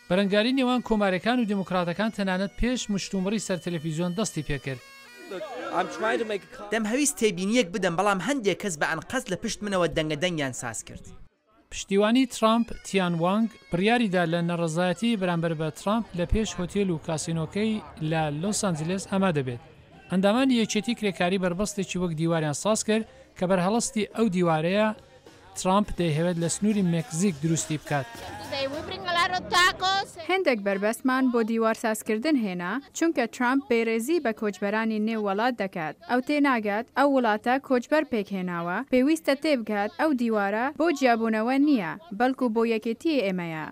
بەرەنگاری نێوان کۆماریەکان و دیموکراتەکان تەنانەت پێش مشتومڕی سەر تەلەفیزیۆن دەستی پێکرد. دەمهەویست تێبینییەک بدەم، بەڵام هەندێک کەس بە ئەنقەست لە پشت منەوە دەنگەدەنگیان ساز کرد. پشتیوانی ترامپ، تیان وانگ، بڕیاریدا لە نەڕەزایەتی بەرامبەر بە ترامپ لە پێش هۆتێل و کاسینۆکەی لە لۆس ئانجلێس ئامادە بێت. ئەندامانی یەکێتی کرێکاری بەربەستێکی وەک دیواریان سازکرد کە بەرهەڵستی ئەو دیوارەیە ترامپ دەیهەوێت لە سنووری مێکزیک دروستی بکات. هێندێک بەربەستمان بۆ دیوارسازکردن هێنا، چونکە ترامپ بێڕێزی بە کۆچبەرانی نێو وەڵات دەکات. ئەو تێناگات ئەو وڵاتە کۆچبەر پێکهێناوە، پێویستە تێبگات ئەو دیوارە بۆ جیابوونەوە نییە، بەڵکو بۆ یەکێتیی ئێمەیە.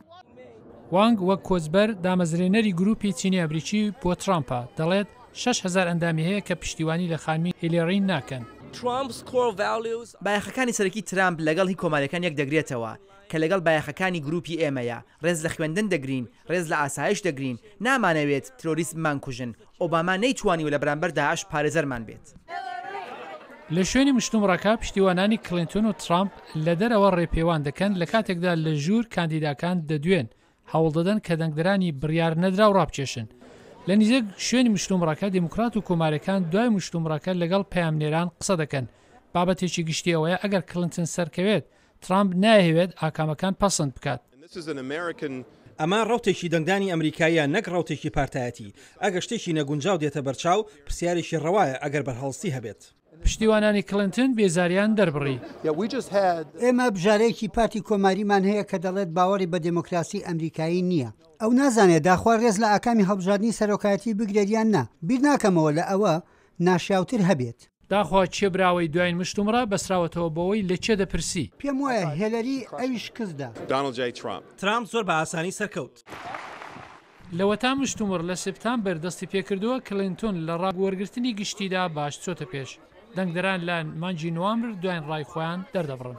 وانگ وەک کۆچبەر، دامەزرێنەری گرووپی چینی ئەمریکی بۆ ترامپە، دەڵێت 6000 ئەندامی هەیە کە پشتیوانی لە خانمی هیلێری ناکەن. بایەخەکانی سەرەکی ترامپ لەگەڵ هی کۆمارییەکان یەکدەگرێتەوە، کە لەگەڵ بایەخەکانی گرووپی ئێمەیە، ڕێز لە خوێندن دەگرین، ڕێز لە ئاسایش دەگرین، نامانەوێت ترۆریست بمانکوژن، ئۆباما نەیتوانیوە لە بەرامبەر داعش پارێزەرمان بێت. لە شوێنی مشتومڕەکە پشتیوانانی کلینتۆن و ترامپ لە دەرەوە ڕێپێوان دەکەن لە کاتێکدا لە ژوور کاندیداکان دەدوێن هەوڵدەدەن کە دەنگدەرانی بڕیار نەدراو ڕابکێشن. لە نزیک شوێنی مشتومڕەکە دیموکرات و کۆماریەکان دوای مشتومڕەکە لەگەڵ پەیامنێران قسە دەکەن. بابەتێکی گشتی ئەوەیە ئەگەر کلنتن سەرکەوێت ترامپ نایهەوێت ئاکامەکان پەسند بکات. ئەمە ڕەوتێکی دەنگدانی ئەمریکاییە نەک ڕەوتێکی پارتایەتی. ئەگەر شتێکی نەگونجاو دێتە بەرچاو، پرسیارێکی ڕەوایە ئەگەر بەرهەڵستی هەبێت. پشتیوانانی کلنتن بێزاریان دەربڕی. ئێمە بژارەیەکی پارتی کۆماریمان هەیە کە دەڵێت باوەڕی بە دێمۆکراسی ئەمریکایی نییە. ئەو نازانێت داخوا ڕێز لە ئاکامی هەڵبژاردنی سەرۆکایەتی بگرێت یان نا. بیر ناکەمەوە لە ئەوە ناشیاوتر هەبێت. داخوا کێ براوەی دواین مشتومڕە، بەستراوەتەوە بەوەی لە کێ دەپرسی. پێم وایە هێلەری ئەوی شکست دا. ترامپ زۆر بە ئاسانی سەرکەوت. لەوەتا مشتومڕ لە سێپتامبەر دەستی پێکردووە، کلینتۆن لە ڕا وەرگرتنی گشتیدا باش چۆتە پێش. دەنگدەران لە مانگی نوامبر دواین ڕای خۆیان دەردەبڕن.